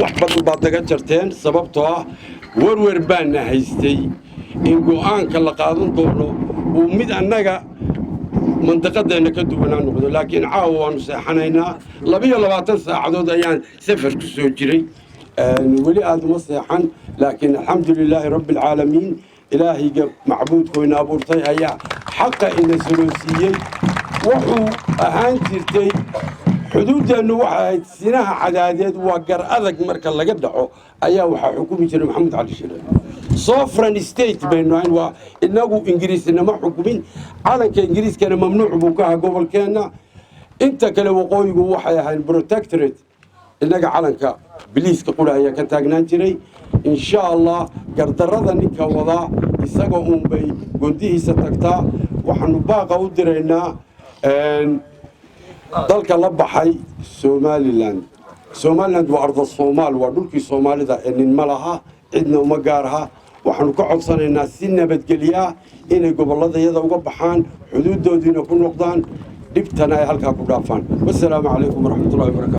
Wax badan baad naga jarteen, sababtoo ah werwer baana haystay in go'aanka la qaadan doono uu mid annaga mandaqadeenna ka duwanaa noqdo, laakiin caawa waanu seexanaynaa. 22 saacadood ayaan safar ku soo jiray, weli aada uma seexan, laakiin alxamdu lilaahi rabbi alcaalamiin, Ilaahayga macbuudkooyna abuurtay ayaa xaqa ina saloosiiyey. Wuxuu ahaan jirtay xuduuddeennu waxay ahayd sinaha cadaadeed, waa gar adag. Marka laga dhaco ayaa waxaa xukumi jiray Maxamed Cali Shire. Sovereign state baynu ahayn, waa inagu Ingiriisnama xukumin. Calanka Ingiriiskana mamnuuc buu ka ahaa gobolkeenna. Inta kale waqooyigu waxay ahayn protectorate, innaga calanka biliiska qura ayaa ka taagnaan jiray. Insha Allah, gardarrada ninka wadaa isaga uunbay gondihiisa tagtaa. Waxaanu baaqa u diraynaa dalka la baxay Somaliland. Somaliland waa arda Soomaal, waa dhulkii Soomaalida ee nin ma laha, cidna uma gaarha. Waxaanu ka codsanaynaa si nabadgelyaa inay gobolladayada uga baxaan, xuduuddoodiina ku noqdaan, dhibtana ay halkaa ku dhaafaan. Wasalaamu calaykum waraxmatullahi wabarakatu.